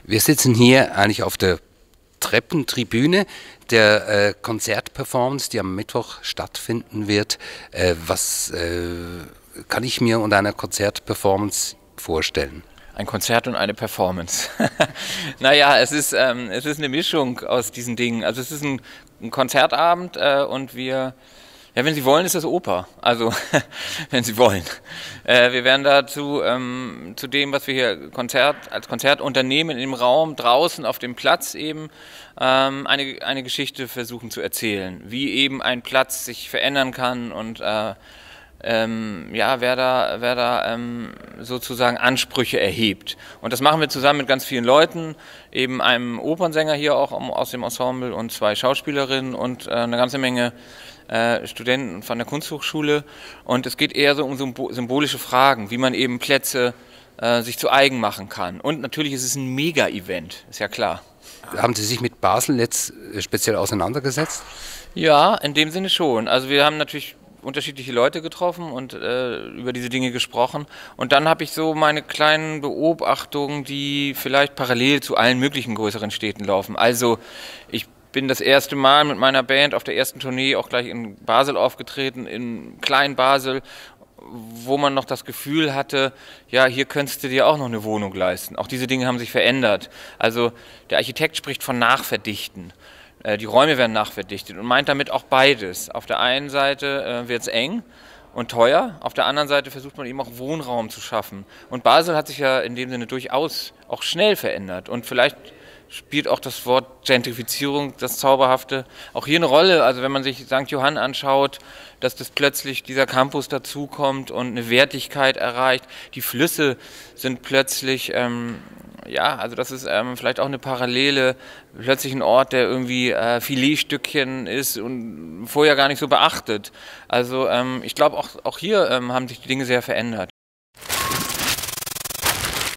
Wir sitzen hier eigentlich auf der Treppentribüne der Konzertperformance, die am Mittwoch stattfinden wird. Was kann ich mir unter einer Konzertperformance vorstellen? Ein Konzert und eine Performance. Naja, es ist eine Mischung aus diesen Dingen. Also es ist ein Konzertabend und ja, wenn Sie wollen, ist das Oper. Also, wenn Sie wollen. Wir werden dazu, zu dem, was wir hier als Konzert unternehmen, im Raum, draußen auf dem Platz eben, eine Geschichte versuchen zu erzählen. Wie eben ein Platz sich verändern kann und ja, wer da sozusagen Ansprüche erhebt. Und das machen wir zusammen mit ganz vielen Leuten, eben einem Opernsänger hier auch aus dem Ensemble und zwei Schauspielerinnen und eine ganze Menge Studenten von der Kunsthochschule. Und es geht eher so um symbolische Fragen, wie man eben Plätze sich zu eigen machen kann. Und natürlich ist es ein Mega-Event, ist ja klar. Haben Sie sich mit Basel jetzt speziell auseinandergesetzt? Ja, in dem Sinne schon. Also wir haben natürlich unterschiedliche Leute getroffen und über diese Dinge gesprochen. Und dann habe ich so meine kleinen Beobachtungen, die vielleicht parallel zu allen möglichen größeren Städten laufen. Also ich bin das erste Mal mit meiner Band auf der ersten Tournee auch gleich in Basel aufgetreten, in Klein-Basel, wo man noch das Gefühl hatte, ja, hier könntest du dir auch noch eine Wohnung leisten. Auch diese Dinge haben sich verändert. Also der Architekt spricht von Nachverdichten. Die Räume werden nachverdichtet und meint damit auch beides. Auf der einen Seite wird es eng und teuer, auf der anderen Seite versucht man eben auch Wohnraum zu schaffen. Und Basel hat sich ja in dem Sinne durchaus auch schnell verändert und vielleicht spielt auch das Wort Gentrifizierung, das Zauberhafte, auch hier eine Rolle. Also wenn man sich St. Johann anschaut, dass das plötzlich dieser Campus dazukommt und eine Wertigkeit erreicht. Die Flüsse sind plötzlich, ja, also das ist vielleicht auch eine Parallele, plötzlich ein Ort, der irgendwie Filetstückchen ist und vorher gar nicht so beachtet. Also ich glaube, auch hier haben sich die Dinge sehr verändert.